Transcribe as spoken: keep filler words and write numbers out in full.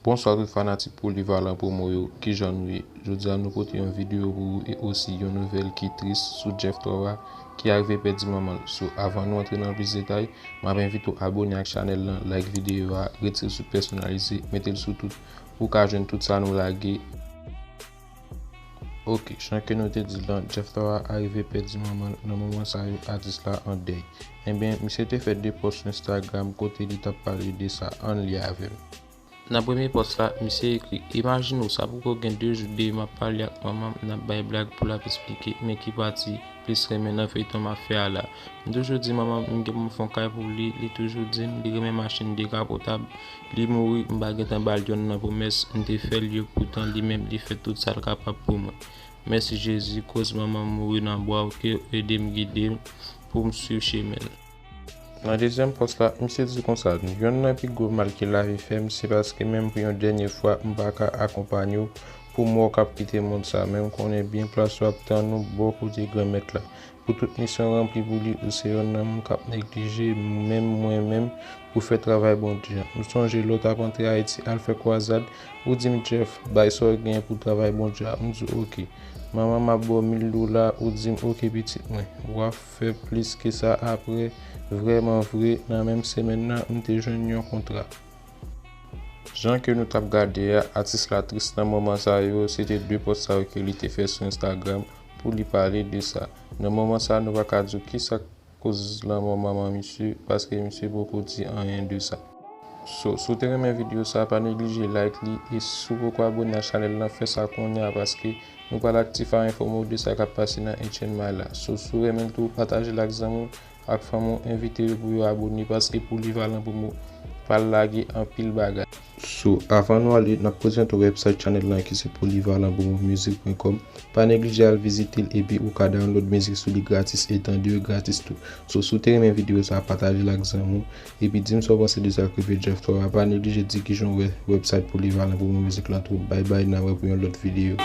Bonswa tout fanatik Polyvalent Promo yo, kijan nou ye? Jodi a nou pote yon videyo pou ou e osi yon nouvèl ki tris sou Jeff Thor a ki arive pèdi manman l. So, avan nou antre nan plis detay, m ap envite w abone ak chanèl lan, like videyo a, retire sou pèsonalize, mete l sou tout pou w ka jwenn tout sa nou lage. Ok, jan ke nou te di l lan, Jeff Thor a arive pèdi manman l. Nan moman sa yo, atis la an dèy. Ebyen, misye te fè de pòs sou Instagram kote li t ap pale de sa. Ann li avè m. Nan premye pòs la, misye ekri: "Imajine w, sa poko gen de jou depi m ap pale ak manman m, n ap bay blag pou l ap esplike, men ki pati plis renmen nan feyton m ap fè a la. M toujou di manman m m gen pou m fè yon kay pou li, li toujou di m li renmen machin dekapotab. Li mouri, m pa gentan ba l yonn nan pwomès m te fè l yo, poutan li menm li fè tout sa l kapab pou mwen. Mèsi Jezi, koz manman m mouri nan bra w, ke w ede m gide l pou m swiv chemen l." Nan dezyèm pòs la, misye di konsa: "Yonn nan pi gwo mal ke lavi fè m, se paske menm pou yon dènye fwa, m pa ka akonpanye w pou m wè w k ap kite mond sa, men m konnen byen plas ou ap tann ou bò kote Granmèt la. Pou tout misyon ranpli pou li, ou se yonn nan moun k ap neglije, menm mwen menm, pou fè travay Bondye a. M sonje lè w t ap antre Ayiti al fè kwazad, ou di m, 'Jeff, bay sa w genyen pou travay Bondye a.' M di w, 'Ok.' Manman m ap ba w mil dola, ou di m, 'Ok, pitit mwen, w ap fè plis ke sa apre.' Vrèman vre, nan menm semèn nan, m te jwenn yon kontra." Jan ke nou t ap gade a, atis la tris nan moman sa yo, se te de pòs sa yo ke li te fè sou Instagram pou li pale de sa. Nan moman sa, nou pa ka di w kisa k koz lanmò manman misye, paske misye poko di anyen de sa. So, si w te renmen videyo sa, pa neglije like li, e si w poko abone ak chanèl lan, fè sa kounye a, paske nou pral aktif a enfòme w de sa k ap pase nan H N M I la. So, si w renmen l tou, pataje l ak zanmi w, ak fanmi w, envite yo pou yo abone, paske Polyvalent Promo pral lage anpil bagay. So, avan nou ale, n ap prezante w website channel lan ki se polyvalent promo music point com. Pa neglije al vizite l epi ou ka download mizik sou li gratis e tande yo gratis tou. So, si w te renmen videyo sa, pataje l ak zanmi w. Epi di m sa w panse de sa k rive Jeff Thor a. Pa neglije di kijan w wè website Polyvalent Promo Music lan tou. Bye bye, n a wè pou yon lòt videyo.